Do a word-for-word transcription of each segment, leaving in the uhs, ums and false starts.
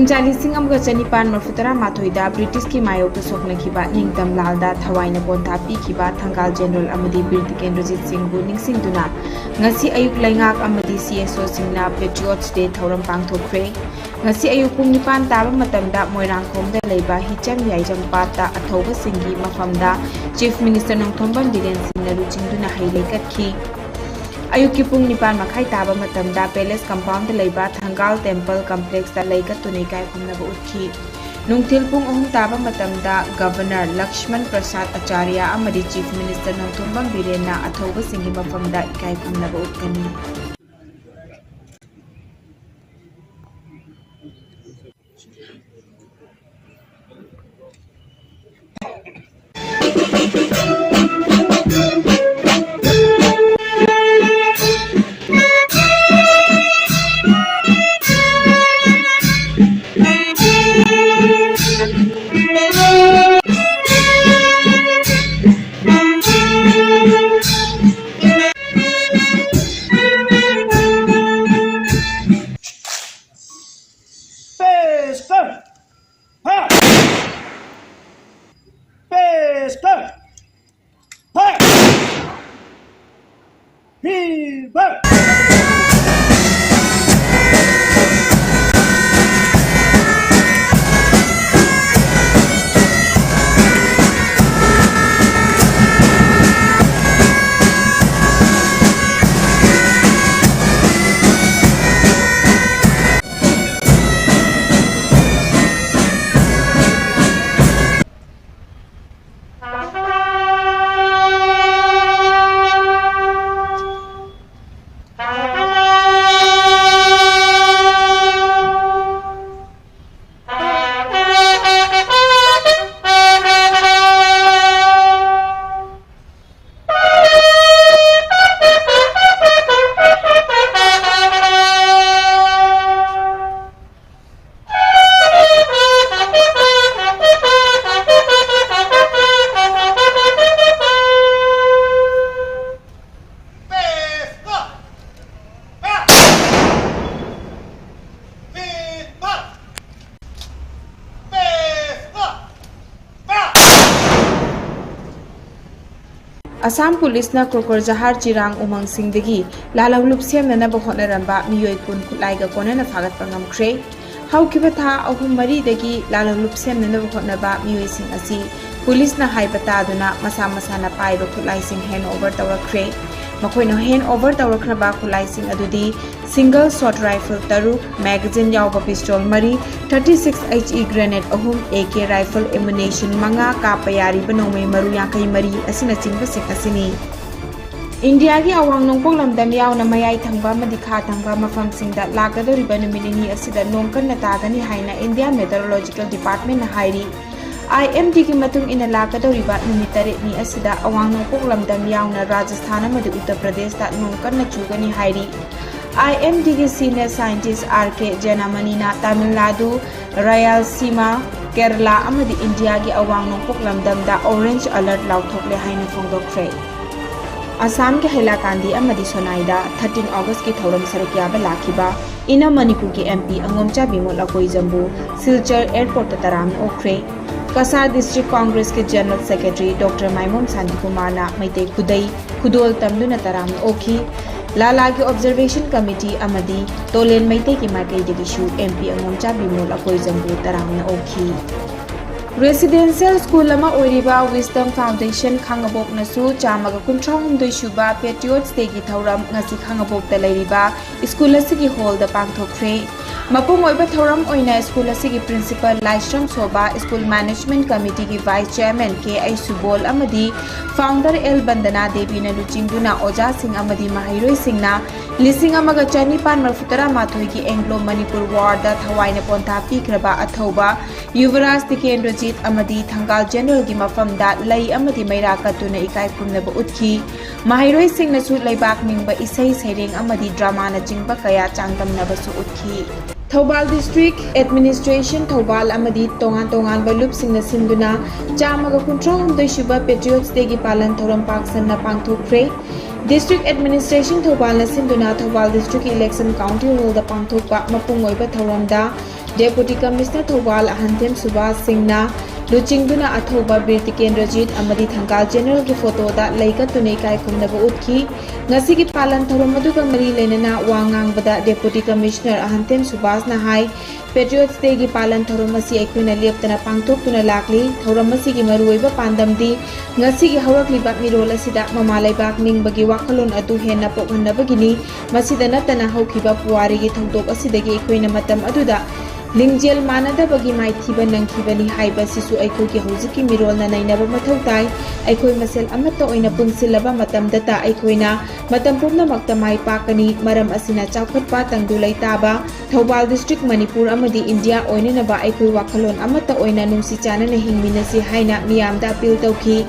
ꯆꯥ ꯂꯤꯁꯤꯡ ꯑꯃꯒ ꯆꯅꯤꯄꯥꯟ ꯃꯔꯤꯐꯨ ꯇꯔꯥ ꯃꯥꯊꯣꯏꯗ ꯕ꯭ꯔꯤꯇꯤꯁꯀꯤ ꯃꯥꯌꯣꯛꯇ ꯁꯣꯛꯅꯈꯤꯕ ꯅꯤꯡꯇꯝ ꯂꯥꯜꯗ ꯊꯋꯥꯏꯅ ꯄꯣꯟꯊꯥ ꯄꯤꯈꯤꯕ ꯊꯪꯒꯥꯜ ꯖꯦꯅꯔꯦꯜ ꯑꯃꯗꯤ ꯕꯤꯔ ꯇꯤꯀꯦꯟꯗ꯭ꯔꯖꯤꯠ ꯁꯤꯡꯕꯨ ꯅꯤꯡꯁꯤꯡꯗꯨꯅ ꯉꯁꯤ ꯑꯌꯨꯛ ꯂꯩꯉꯥꯛ ꯑꯃꯗꯤ ꯁꯤ ꯑꯦꯁ ꯑꯣꯁꯤꯡꯅ ꯄꯦꯇ꯭ꯔꯤꯌꯣꯠꯁ ꯗꯦ ꯊꯧꯔꯝ ꯄꯥꯡꯊꯣꯛꯈ꯭ꯔꯦ꯫ ꯉꯁꯤ ꯑꯌꯨꯛ ꯄꯨꯡ ꯅꯤꯄꯥꯟ ꯇꯥꯕ ꯃꯇꯝꯗ ꯃꯣꯏꯔꯥꯡꯈꯣꯝꯗ ꯂꯩꯕ ꯍꯤꯆꯝ ꯌꯥꯏꯖꯝ ꯄꯥꯠꯇ ꯑꯊꯧꯕꯁꯤꯡꯒꯤ ꯃꯐꯝꯗ ꯆꯤꯐ ꯃꯤꯅꯤꯁꯇꯔ ꯅꯣꯡꯊꯣꯝꯕꯝ ꯕꯤꯔꯦꯟ ꯁꯤꯡꯅ ꯂꯨꯆꯤꯡꯗꯨꯅ ꯍꯩ ꯂꯩꯀꯠꯈꯤ꯫ ꯑꯌꯨꯛꯀꯤ ꯄꯨꯡ ꯅꯤꯄꯥꯟ ꯃꯈꯥꯏ ꯇꯥꯕ ꯃꯇꯝꯗ ꯄꯦꯂꯦꯁ ꯀꯝꯄꯥꯎꯟꯗ ꯂꯩꯕ ꯊꯪꯒꯥꯜ ꯇꯦꯝꯄꯜ ꯀꯝꯄ꯭ꯂꯦꯛꯁꯇ ꯂꯩꯀꯠꯇꯨꯅ ꯏꯀꯥꯏ ꯈꯨꯝꯅꯕ ꯎꯠꯈꯤ꯫ ꯅꯨꯡꯊꯤꯜ ꯄꯨꯡ ꯑꯍꯨꯝ ꯇꯥꯕ ꯃꯇꯝꯗ ꯒꯚꯔꯅꯔ ꯂꯛꯁꯃꯟ ꯄ꯭ꯔꯁꯥꯗ ꯑꯆꯥꯔꯌ ꯑꯃꯗꯤ ꯆꯤꯐ ꯃꯤꯅꯤꯁꯇꯔ ꯅꯣꯡꯊꯣꯝꯕꯝ ꯕꯤꯔꯦꯟꯅ ꯑꯊꯧꯕꯁꯤꯡꯒꯤ ꯃꯐꯝꯗ ꯏꯀꯥꯏ ꯈꯨꯝꯅꯕ ꯎꯠꯀꯅꯤ꯫ Pistol! Fire! Pistol! Fire! Fever! Assam ꯄꯨꯂꯤꯁꯅ ꯀ꯭ꯔꯣꯀꯣꯔꯖꯍꯥꯔ ꯆꯤꯔꯥꯡ ꯎꯃꯪꯁꯤꯡꯗꯒꯤ ꯂꯥꯜꯍꯧꯂꯨꯞ ꯁꯦꯝꯅꯅꯕ ꯍꯣꯠꯅꯔꯝꯕ ꯃꯤꯑꯣꯏ ꯀꯨꯟ ꯈꯨꯠꯂꯥꯏꯒ ꯀꯣꯟꯅꯅ ꯐꯥꯒꯠꯄ ꯉꯝꯈ꯭ꯔꯦ꯫ ꯍꯧꯈꯤꯕ ꯊꯥ ꯑꯍꯨꯝ ꯃꯔꯤꯗꯒꯤ ꯂꯥꯜꯍꯧꯂꯨꯞ ꯁꯦꯝꯅꯅꯕ ꯍꯣꯠꯅꯕ ꯃꯤꯑꯣꯏꯁꯤꯡ ꯑꯁꯤ ꯄꯨꯂꯤꯁꯅ ꯍꯥꯏꯕ ꯇꯥꯗꯨꯅ ꯃꯁꯥ ꯃꯁꯥꯅ ꯄꯥꯏꯕ ꯈꯨꯠꯂꯥꯏꯁꯤꯡ hand over ꯇꯧꯔꯛꯈ꯭ꯔꯦ꯫ ꯃꯈꯣꯏꯅ hand over ꯇꯧꯔꯛꯈ꯭ꯔꯕ ꯈꯨꯠꯂꯥꯏꯁꯤꯡ ꯑꯗꯨꯗꯤ single shot rifle ꯇꯔꯨꯛ, magazine ꯌꯥꯎꯕ pistol ꯃꯔꯤ, thirty six H E grenade ꯑꯍꯨꯝ, A K rifle ammunition ꯃꯉꯥ, ꯀꯥꯞꯄ ꯌꯥꯔꯤꯕ ꯅꯣꯡꯃꯩ ꯃꯔꯨ ꯌꯥꯡꯈꯩ ꯃꯔꯤ ꯑꯁꯤꯅꯆꯤꯡꯕꯁꯤꯡ ꯑꯁꯤꯅꯤ꯫ ꯏꯟꯗꯤꯌꯥꯒꯤ ꯑꯋꯥꯡ ꯅꯣꯡꯄꯣꯛ ꯂꯝꯗꯝ ꯌꯥꯎꯅ ꯃꯌꯥꯏ ꯊꯪꯕ ꯑꯃꯗꯤ ꯈꯥ ꯊꯪꯕ ꯃꯐꯝꯁꯤꯡꯗ ꯂꯥꯛꯀꯗꯧꯔꯤꯕ ꯅꯨꯃꯤꯠ ꯅꯤꯅꯤ ꯑꯁꯤꯗ ꯅꯣꯡ ꯀꯟꯅ ꯇꯥꯒꯅꯤ ꯍꯥꯏꯅ India Meteorological Departmentꯅ ꯍꯥꯏꯔꯤ꯫ IMDꯒꯤ ꯃꯇꯨꯡ ꯏꯟꯅ ꯂꯥꯛꯀꯗꯧꯔꯤꯕ ꯅꯨꯃꯤꯠ ꯇꯔꯦꯠꯅꯤ ꯑꯁꯤꯗ ꯑꯋꯥꯡ ꯅꯣꯡꯄꯣꯛ ꯂꯝꯗꯝ ꯌꯥꯎꯅ ꯔꯥꯖꯁꯊꯥꯟ ꯑꯃꯗꯤ ꯎꯠꯇꯔ ꯄ꯭ꯔꯗꯦꯁꯇ ꯅꯣꯡ ꯀꯟꯅ ꯆꯨꯒꯅꯤ ꯍꯥꯏꯔꯤ꯫ IMDꯒꯤ senior scientist R K Jayamaniꯅ Tamil Nadu, ꯔꯥꯌꯥꯜꯁꯤꯃꯥ, Kerala ꯑꯃꯗꯤ ꯏꯟꯗꯤꯌꯥꯒꯤ ꯑꯋꯥꯡ ꯅꯣꯡꯄꯣꯛ ꯂꯝꯗꯝꯗ orange alert ꯂꯥꯎꯊꯣꯛꯂꯦ ꯍꯥꯏꯅ ꯐꯣꯡꯗꯣꯛꯈ꯭ꯔꯦ꯫ ꯑꯁꯥꯝꯒꯤ ꯍꯩꯂꯥꯀꯥꯟꯗꯤ ꯑꯃꯗꯤ ꯁꯣꯅꯥꯏꯗ thirteen Augustꯀꯤ ꯊꯧꯔꯝ ꯁꯔꯨꯛ ꯌꯥꯕ ꯂꯥꯛꯈꯤꯕ ꯏꯅ ꯃꯅꯤꯄꯨꯔꯒꯤ MP ꯑꯉꯣꯝꯆꯥ ꯕꯤꯃꯣꯜ ꯑꯀꯣꯏꯖꯝꯕꯨ ꯁꯤꯜꯆꯔ airportꯇ ꯇꯔꯥꯝꯅ ꯑꯣꯛꯈ꯭ꯔꯦ꯫ Cachar District Congressꯀꯤ General Secretary Doctor ꯃꯥꯏꯃꯣꯝ ꯁꯥꯟꯇꯤꯀꯨꯃꯥꯔꯅ Meitei ꯈꯨꯗꯩ, ꯈꯨꯗꯣꯜ ꯇꯝꯗꯨꯅ ꯇꯔꯥꯝꯅ ꯑꯣꯛꯈꯤ꯫ ꯂꯥꯂꯥꯒꯤ Observation Committee ꯑꯃꯗꯤ ꯇꯣꯂꯦꯟ ꯃꯩꯇꯩꯒꯤ ꯃꯥꯏꯀꯩꯗꯒꯤꯁꯨ MP ꯑꯉꯣꯝꯆꯥ ꯕꯤꯃꯣꯜ ꯑꯀꯣꯏꯖꯝꯕꯨ ꯇꯔꯥꯝꯅ ꯑꯣꯛꯈꯤ꯫ Residential school ꯑꯃ ꯑꯣꯏꯔꯤꯕ Wisdom Foundation ꯈꯥꯉꯕꯣꯛꯅꯁꯨ ꯆꯥꯝꯃꯒ ꯀꯨꯟꯊ꯭ꯔꯥ ꯍꯨꯝꯗꯣꯏ ꯁꯨꯕ Patriots Dayꯒꯤ ꯊꯧꯔꯝ ꯉꯁꯤ ꯈꯥꯉꯕꯣꯛꯇ ꯂꯩꯔꯤꯕ school ꯑꯁꯤꯒꯤ hallꯗ ꯄꯥꯡꯊꯣꯛꯈ꯭ꯔꯦ꯫ ꯃꯄꯨꯡ ꯑꯣꯏꯕ ꯊꯧꯔꯝ ꯑꯣꯏꯅ school ꯑꯁꯤꯒꯤ principal Laishram ꯁꯣꯕꯥ, school management committeeꯒꯤ vice chairman K I ꯁꯨꯕꯣꯜ ꯑꯃꯗꯤ founder L ꯕꯟꯗꯅꯥ ꯗꯦꯕꯤꯅ ꯂꯨꯆꯤꯡꯗꯨꯅ ꯑꯣꯖꯥꯁꯤꯡ ꯑꯃꯗꯤ ꯃꯍꯩꯔꯣꯏꯁꯤꯡꯅ ꯂꯤꯁꯤꯡ ꯑꯃꯒ ꯆꯅꯤꯄꯥꯟ ꯃꯔꯤꯐꯨ ꯇꯔꯥꯃꯥꯊꯣꯏꯒꯤ Anglo Manipur Warꯗ ꯊꯋꯥꯏꯅ ꯄꯣꯟꯊꯥ ꯄꯤꯈ꯭ꯔꯕ ꯑꯊꯧꯕ ꯌꯨꯕꯔꯥꯖ ꯇꯤꯀꯦꯟꯗ꯭ꯔꯖꯤꯠ ꯑꯃꯗꯤ ꯊꯪꯒꯥꯜ Generalꯒꯤ ꯃꯐꯝꯗ ꯂꯩ ꯑꯃꯗꯤ ꯃꯩꯔꯥ ꯀꯠꯇꯨꯅ ꯏꯀꯥꯏ ꯈꯨꯝꯅꯕ ꯎꯠꯈꯤ꯫ ꯃꯍꯩꯔꯣꯏꯁꯤꯡꯅꯁꯨ ꯂꯩꯕꯥꯛ ꯅꯤꯡꯕ ꯏꯁꯩ ꯁꯩꯔꯦꯡ ꯑꯃꯗꯤ dramaꯅꯆꯤꯡꯕ ꯀꯌꯥ ꯆꯥꯡꯗꯝꯅꯕꯁꯨ ꯎꯠꯈꯤ꯫ ꯊꯧꯕꯥꯜ District Administration ꯊꯧꯕꯥꯜ ꯑꯃꯗꯤ ꯇꯣꯉꯥꯟ ꯇꯣꯉꯥꯟꯕ ꯂꯨꯞꯁꯤꯡꯅ ꯁꯤꯟꯗꯨꯅ ꯆꯥꯝꯃꯒ ꯀꯨꯟꯊ꯭ꯔꯥ ꯍꯨꯝꯗꯣꯏ ꯁꯨꯕ Patriots Dayꯒꯤ ꯄꯥꯂꯟ ꯊꯧꯔꯝ ꯄꯥꯛ ꯁꯟꯅ ꯄꯥꯡꯊꯣꯛꯈ꯭ꯔꯦ꯫ District Administration ꯊꯧꯕꯥꯜꯅ ꯁꯤꯟꯗꯨꯅ ꯊꯧꯕꯥꯜ Districtꯀꯤ Election County Hallꯗ ꯄꯥꯡꯊꯣꯛꯄ ꯃꯄꯨꯡ ꯑꯣꯏꯕ ꯊꯧꯔꯝꯗ Deputy Commissioner ꯊꯧꯕꯥꯜ ꯑꯍꯟꯊꯦꯝ ꯁꯨꯕꯥꯁ ꯁꯤꯡꯅ ꯂꯨꯆꯤꯡꯗꯨꯅ ꯑꯊꯧꯕ ꯕꯤꯔ ꯇꯤꯀꯦꯟꯗ꯭ꯔꯖꯤꯠ ꯑꯃꯗꯤ ꯊꯪꯒꯥꯜ ꯖꯦꯅꯔꯦꯜꯒꯤ ꯐꯣꯇꯣꯗ ꯂꯩ ꯀꯠꯇꯨꯅ ꯏꯀꯥꯏ ꯈꯨꯝꯅꯕ ꯎꯠꯈꯤ꯫ ꯉꯁꯤꯒꯤ ꯄꯥꯂꯟ ꯊꯧꯔꯝ ꯑꯗꯨꯒ ꯃꯔꯤ ꯂꯩꯅꯅ ꯋꯥ ꯉꯥꯡꯕꯗ ꯗꯦꯄꯨꯇꯤ ꯀꯃꯤꯁꯅꯔ ꯑꯍꯟꯊꯦꯝ ꯁꯨꯕꯥꯁꯅ ꯍꯥꯏ, ꯄꯦꯇ꯭ꯔꯤꯌꯣꯠꯁ ꯗꯦꯒꯤ ꯄꯥꯂꯟ ꯊꯧꯔꯝ ꯑꯁꯤ ꯑꯩꯈꯣꯏꯅ ꯂꯦꯞꯇꯅ ꯄꯥꯡꯊꯣꯛꯇꯨꯅ ꯂꯥꯛꯂꯤ꯫ ꯊꯧꯔꯝ ꯑꯁꯤꯒꯤ ꯃꯔꯨꯑꯣꯏꯕ ꯄꯥꯟꯗꯝꯗꯤ ꯉꯁꯤꯒꯤ ꯍꯧꯔꯛꯂꯤꯕ ꯃꯤꯔꯣꯜ ꯑꯁꯤꯗ ꯃꯃꯥ ꯂꯩꯕꯥꯛ ꯅꯤꯡꯕꯒꯤ ꯋꯥꯈꯜꯂꯣꯟ ꯑꯗꯨ ꯍꯦꯟꯅ ꯄꯣꯛꯍꯟꯅꯕꯒꯤꯅꯤ꯫ ꯃꯁꯤꯗ ꯅꯠꯇꯅ ꯍꯧꯈꯤꯕ ꯄꯨꯋꯥꯔꯤꯒꯤ ꯊꯧꯗꯣꯛ ꯑꯁꯤꯗꯒꯤ ꯑꯩꯈꯣꯏꯅ ꯃꯇꯝ ꯑꯗꯨꯗ ꯂꯤꯡꯖꯦꯜ ꯃꯥꯟꯅꯗꯕꯒꯤ ꯃꯥꯏꯊꯤꯕ ꯅꯪꯈꯤꯕꯅꯤ ꯍꯥꯏꯕ ꯑꯁꯤꯁꯨ ꯑꯩꯈꯣꯏꯒꯤ ꯍꯧꯖꯤꯛꯀꯤ ꯃꯤꯔꯣꯜꯅ ꯅꯩꯅꯕ ꯃꯊꯧ ꯇꯥꯏ꯫ ꯑꯩꯈꯣꯏ ꯃꯁꯦꯜ ꯑꯃꯠꯇ ꯑꯣꯏꯅ ꯄꯨꯟꯁꯤꯜꯂꯕ ꯃꯇꯝꯗꯇ ꯑꯩꯈꯣꯏꯅ ꯃꯇꯝ ꯄꯨꯝꯅꯃꯛꯇ ꯃꯥꯏ ꯄꯥꯛꯀꯅꯤ꯫ ꯃꯔꯝ ꯑꯁꯤꯅ ꯆꯥꯎꯈꯠꯄ, ꯇꯪꯗꯨ ꯂꯩꯇꯥꯕ, ꯊꯧꯕꯥꯜ ꯗꯤꯁꯇ꯭ꯔꯤꯛ, ꯃꯅꯤꯄꯨꯔ ꯑꯃꯗꯤ ꯏꯟꯗꯤꯌꯥ ꯑꯣꯏꯅꯅꯕ ꯑꯩꯈꯣꯏ ꯋꯥꯈꯜꯂꯣꯟ ꯑꯃꯠꯇ ꯑꯣꯏꯅ ꯅꯨꯡꯁꯤ ꯆꯥꯟꯅꯅ ꯍꯤꯡꯃꯤꯟꯅꯁꯤ ꯍꯥꯏꯅ ꯃꯤꯌꯥꯝꯗ ꯑꯄꯤꯜ ꯇꯧꯈꯤ꯫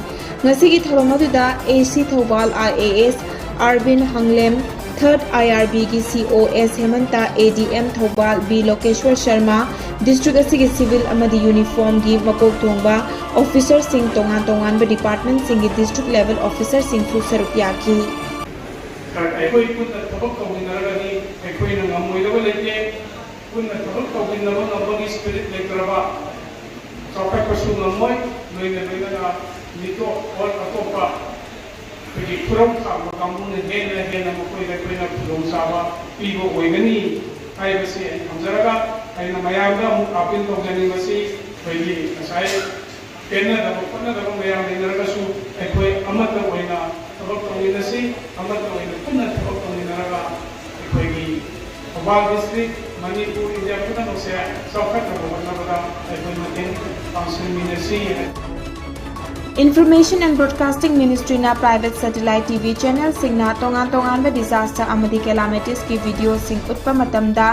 ꯉꯁꯤꯒꯤ ꯊꯧꯔꯝ ꯑꯗꯨꯗ A C Thoubal I A S Arbin Hanglem, third I R ꯕꯤꯒꯤ C O S Hemanta, A D M Thoubal B Lokeshwar Sarma, district ꯑꯁꯤꯒꯤ ꯁꯤꯚꯤꯜ ꯑꯃꯗꯤ ꯌꯨꯅꯤꯐꯣꯔꯝꯒꯤ ꯃꯀꯣꯛ ꯊꯣꯡꯕ ꯑꯣꯐꯤꯁꯔꯁꯤꯡ, ꯇꯣꯉꯥꯟ ꯇꯣꯉꯥꯟꯕ ꯗꯤꯄꯥꯔꯠꯃꯦꯟꯠꯁꯤꯡꯒꯤ ꯗꯤꯁꯇ꯭ꯔꯤꯛ ꯂꯦꯚꯦꯜ ꯑꯣꯐꯤꯁꯔꯁꯤꯡꯁꯨ ꯁꯔꯨꯛ ꯌꯥꯈꯤ꯫ ꯑꯩꯈꯣꯏ ꯄꯨꯟꯅ ꯊꯕꯛ ꯇꯧꯃꯤꯟꯅꯔꯒꯗꯤ ꯑꯩꯈꯣꯏꯅ ꯉꯝꯃꯣꯏꯗꯕ ꯂꯩꯇꯦ꯫ ꯄꯨꯟꯅ ꯊꯕꯛ ꯇꯧꯃꯤꯟꯅꯕ ꯉꯝꯕꯒꯤ ꯁ꯭ꯄꯤꯔꯤꯠ ꯂꯩꯇ꯭ꯔꯕ ꯆꯥꯎꯈꯠꯄꯁꯨ ꯉꯝꯃꯣꯏ꯫ ꯂꯣꯏꯅ ꯂꯣꯏꯅꯅ ꯃꯤꯇꯣꯞ ꯑꯣꯔ ꯑꯇꯣꯞꯄ ꯑꯩꯈꯣꯏꯒꯤ ꯈꯨꯔꯧ ꯊꯥꯡꯕ ꯀꯥꯡꯕꯨꯅ ꯍꯦꯟꯅ ꯍꯦꯟꯅ ꯃꯈꯣꯏꯗ ꯑꯩꯈꯣꯏꯅ ꯈꯨꯗꯣꯡꯆꯥꯕ ꯄꯤꯕ ꯑꯣꯏꯒꯅꯤ ꯍꯥꯏꯕꯁꯤ ꯑꯩ ꯊꯝꯖꯔꯒ, ꯑꯩꯅ ꯃꯌꯥꯝꯗ ꯑꯃꯨꯛ ꯑꯥꯄꯤꯜ ꯇꯧꯖꯅꯤꯡꯕꯁꯤ, ꯑꯩꯈꯣꯏꯒꯤ ꯉꯁꯥꯏ ꯄꯦꯟꯅꯗꯕ ꯈꯣꯠꯅꯗꯕ ꯃꯌꯥꯝ ꯂꯩꯅꯔꯒꯁꯨ ꯑꯩꯈꯣꯏ ꯑꯃꯠꯇ ꯑꯣꯏꯅ ꯊꯕꯛ ꯇꯧꯃꯤꯟꯅꯁꯤ, ꯑꯃꯠꯇ ꯑꯣꯏꯅ ꯄꯨꯟꯅ ꯊꯕꯛ ꯇꯧꯃꯤꯟꯅꯔꯒ ꯑꯩꯈꯣꯏꯒꯤ ꯊꯧꯕꯥꯜ ꯗꯤꯁꯇ꯭ꯔꯤꯛ, ꯃꯅꯤꯄꯨꯔ, ꯏꯟꯗꯤꯌꯥ ꯄꯨꯝꯅꯃꯛꯁꯦ ꯆꯥꯎꯈꯠꯅꯕ ꯍꯣꯠꯅꯕꯗ ꯑꯩꯈꯣꯏ ꯃꯇꯦꯡ ꯄꯥꯡꯁꯤꯟꯃꯤꯟꯅꯁꯤ꯫ Information and Broadcasting Ministryꯅ private satellite T V channelꯁꯤꯡꯅ ꯇꯣꯉꯥꯟ ꯇꯣꯉꯥꯟꯕ disaster ꯑꯃꯗꯤ calamitiesꯀꯤ videoꯁꯤꯡ ꯎꯠꯄ ꯃꯇꯝꯗ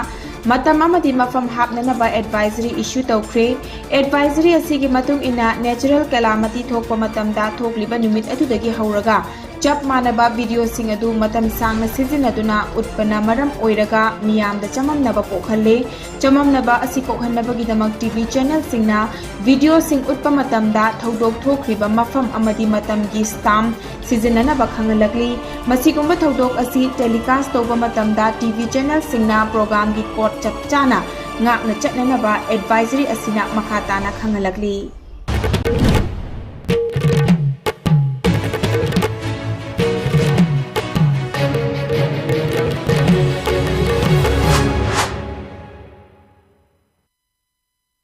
ꯃꯇꯝ ꯑꯃꯗꯤ ꯃꯐꯝ ꯍꯥꯞꯅꯅꯕ advisory issue ꯇꯧꯈ꯭ꯔꯦ꯫ Advisory ꯑꯁꯤꯒꯤ ꯃꯇꯨꯡ ꯏꯟꯅ natural calamity ꯊꯣꯛꯄ ꯃꯇꯝꯗ ꯊꯣꯛꯂꯤꯕ ꯅꯨꯃꯤꯠ ꯑꯗꯨꯗꯒꯤ ꯍꯧꯔꯒ ꯆꯞ ꯃꯥꯟꯅꯕ videoꯁꯤꯡ ꯑꯗꯨ ꯃꯇꯝ ꯁꯥꯡꯅ ꯁꯤꯖꯤꯟꯅꯗꯨꯅ ꯎꯠꯄꯅ ꯃꯔꯝ ꯑꯣꯏꯔꯒ ꯃꯤꯌꯥꯝꯗ ꯆꯃꯝꯅꯕ ꯄꯣꯛꯍꯜꯂꯦ꯫ ꯆꯃꯝꯅꯕ ꯑꯁꯤ ꯀꯣꯛꯍꯟꯅꯕꯒꯤꯗꯃꯛ T V channelꯁꯤꯡꯅ videoꯁꯤꯡ ꯎꯠꯄ ꯃꯇꯝꯗ ꯊꯧꯗꯣꯛ ꯊꯣꯛꯈ꯭ꯔꯤꯕ ꯃꯐꯝ ꯑꯃꯗꯤ ꯃꯇꯝꯒꯤ stamp ꯁꯤꯖꯤꯟꯅꯅꯕ ꯈꯪꯍꯜꯂꯛꯂꯤ꯫ ꯃꯁꯤꯒꯨꯝꯕ ꯊꯧꯗꯣꯛ ꯑꯁꯤ telecast ꯇꯧꯕ ꯃꯇꯝꯗ T V channelꯁꯤꯡꯅ programꯒꯤ code ꯆꯞ ꯆꯥꯅ ꯉꯥꯛꯅ ꯆꯠꯅꯅꯕ advisory ꯑꯁꯤꯅ ꯃꯈꯥ ꯇꯥꯅ ꯈꯪꯍꯜꯂꯛꯂꯤ꯫